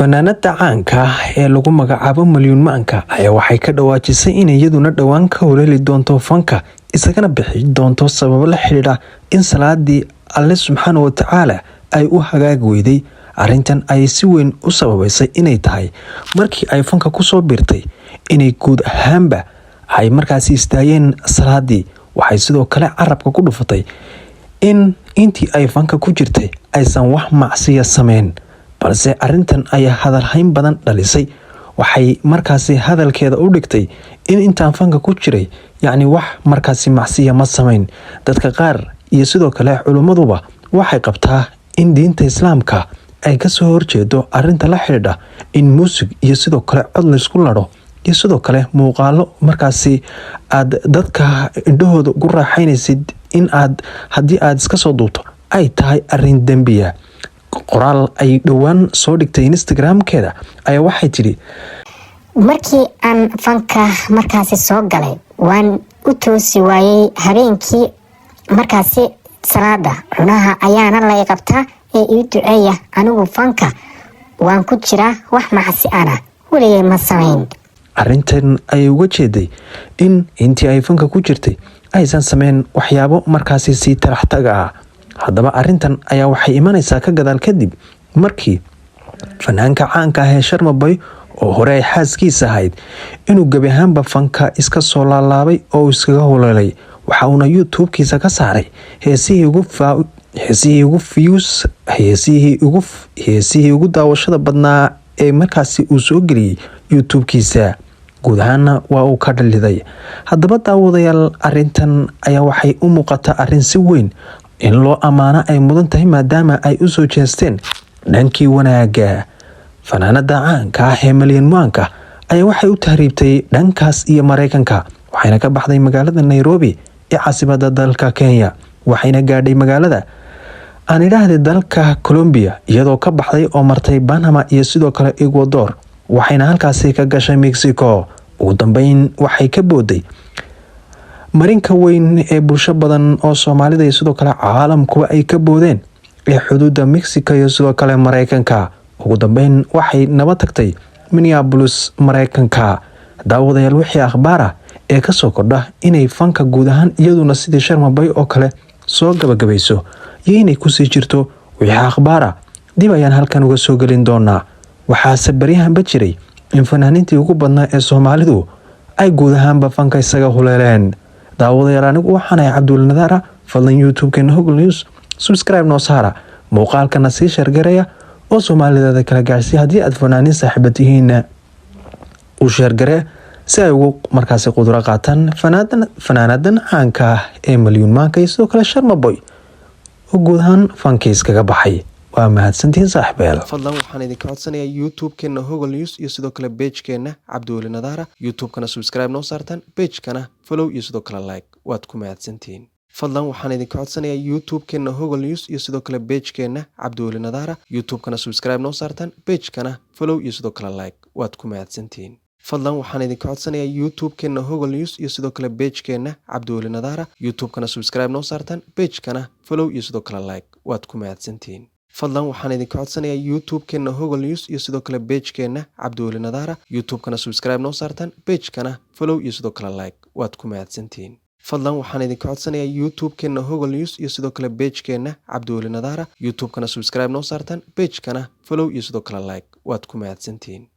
Fanaanada caanka ah ee lagu magacaabo Malyuun Maanka ayaa waxay ka dhawaajisay in iyaduna dhowaan ka howlgeli doonto fanka, isagana bixi doonto sababo la xiriira in salaadii Alle subxaana wa tacaala ay u hagaagi weyday. Arrintan ayay si weyn u sababaysay inay tahay markii ay fanka kusoo biirtay inay guud ahaanba ay markaasi istaageen salaadii. Waxay sidoo kale carabka ku dhufatay in intii ay fanka ku jirtay aysan wax macsiya sameyn, balse arrintan ayaa hadalhayn badan dhalisay. Waxay markaasi hadalkeeda u dhigtay in intaan fanka ku jiray, yacni, wax markaasi macsiya ma sameyn. Dadka qaar iyo sidoo kale culimmaduba waxay qabtaa in diinta Islaamka ay kasoo horjeedo arrinta la xidhiidha in muusig iyo sidoo kale cod laysku ladho iyo sidoo kale muuqaalo markaasi aad dadka indhahooda ugu raaxaynaysid in aad haddii aad iska soo duubto ay tahay arrin dembiya. Qoraal ay dhowaan soo dhigtay Instagram-keeda ayaa waxay tidhi: Markii aan fanka markaasi soo galay, waan u toosi waayey habeenkii markaasi salaada, cunaha ayaana lay qabtaa ee ii duceeya. Anigu fanka waan ku jiraa, wax macsi ana weligay ma samayn. Arrintan ayay uga jeeday in intii ay fanka ku jirtay aysan sameyn waxyaabo markaasi sii tarax taga ah. Haddaba arrintan ayaa waxay imanaysaa ka gadaal kadib markii fanaanka caanka ah ee Sharma Boy, oo hore ay xaaskiisa ahayd, inuu gebi ahaanba fanka iska soo laalaabay oo uu iskaga huleelay. Waxa uuna YouTube-kiisa ka saaray heesihii ugu views, heesihii ugu daawashada badnaa ee markaasi uu soo geliyey YouTube-kiisa. Guud ahaana waa uu ka dhaliday. Haddaba daawadayaal, arintan ayaa waxay u muuqataa arrin si weyn in loo ammaano ay mudan tahay, maadaama ay usoo jeesteen dhankii wanaaga. Fanaanada caanka ah ee Malyan Maanka ayaa waxay u tahriibtay dhankaas iyo Mareykanka, waxayna ka baxday magaalada Nairobi ee caasimada dalka Kenya, waxayna gaadhay magaalada, aan idhaahday, dalka Colombia, iyadoo ka baxday oo martay Panama iyo sidoo kale Ecuador, waxayna halkaasi ka gashay Mexico. Ugu dambeyn waxay ka booday marinka weyn ee bulsho badan oo Soomaalida iyo sidoo kale caalamkuba ay ka boodeen ee xuduudda Mexico iyo sidoo kale Mareykanka. Ugu dambeyn waxay naba tagtay Minneapolis, Mareykanka. Daawadayaal, wixii akhbaar ah ee kasoo kordha inay fanka guud ahaan iyaduna sidii Sharma Boy oo kale soo gabagabayso iyo inay kusii jirto, wixii akhbaara dib ayaan halkan uga soo gelin doonaa. Waxaase baryahanba jiray in fanaaniintii ugu badnaa ee Soomaalidu ay guud ahaanba fanka isaga huleeleen. Daawadayaal, anigu waxaanahay Cabdul Nadaara. Fadlan YouTube-keena Hogol News subscribe noo saara, muuqaalkana sii share gareeya oo Soomaalideeda kala gaarsiiya. Haddii aad fanaaniin saaxiiba tihiinna, u share garee si ay ugu markaasi quduro qaataan fanaanadan caanka ah ee Malyuun Maanka iyo sidoo kale Sharma Boy oo guud ahaan fanka iskaga baxay. Waa mahadsantihiin, saaxiibayaal. Fadlan waxaan idinka codsanayaa YouTube-keena Hogol News iyo sidoo kale page-keena Cabdiweli Nadaara, YouTube-kana subscribe noo saartaan, page-kana follow iyo sidoo kale like. Waad ku mahadsantihiin. Fadlan waxaan idinka codsanayaa YouTube-keena Hogol News iyo sidoo kale page-keena Cabdiweli Nadaara, YouTube-kana subscribe noo saartaan, page-kana follow iyo sidoo kale like. Waad ku mahadsantihiin. Fadlan waxaan idinka codsanayaa YouTube-keena Hogol News iyo sidoo kale page-keena Cabdiweli Nadaara, YouTube-kana subscribe noo saartaan, page-kana follow iyo sidoo kale like. Waad ku mahadsantihiin. Fadlan waxaan idinka codsanayaa YouTube-keena Hogol News iyo sidoo kale page-keena Cabdiweli Nadaara, YouTube-kana subscribe noo saartaan, page-kana follow iyo sidoo kale like. Waad ku mahadsantihiin. Fadlan waxaan idinka codsanayaa YouTube-keena Hogol News iyo sidoo kale page-keena Cabdiweli Nadaara, YouTube-kana subscribe noo saartaan, page-kana follow iyo sidoo kale like. Waad ku mahadsantihiin.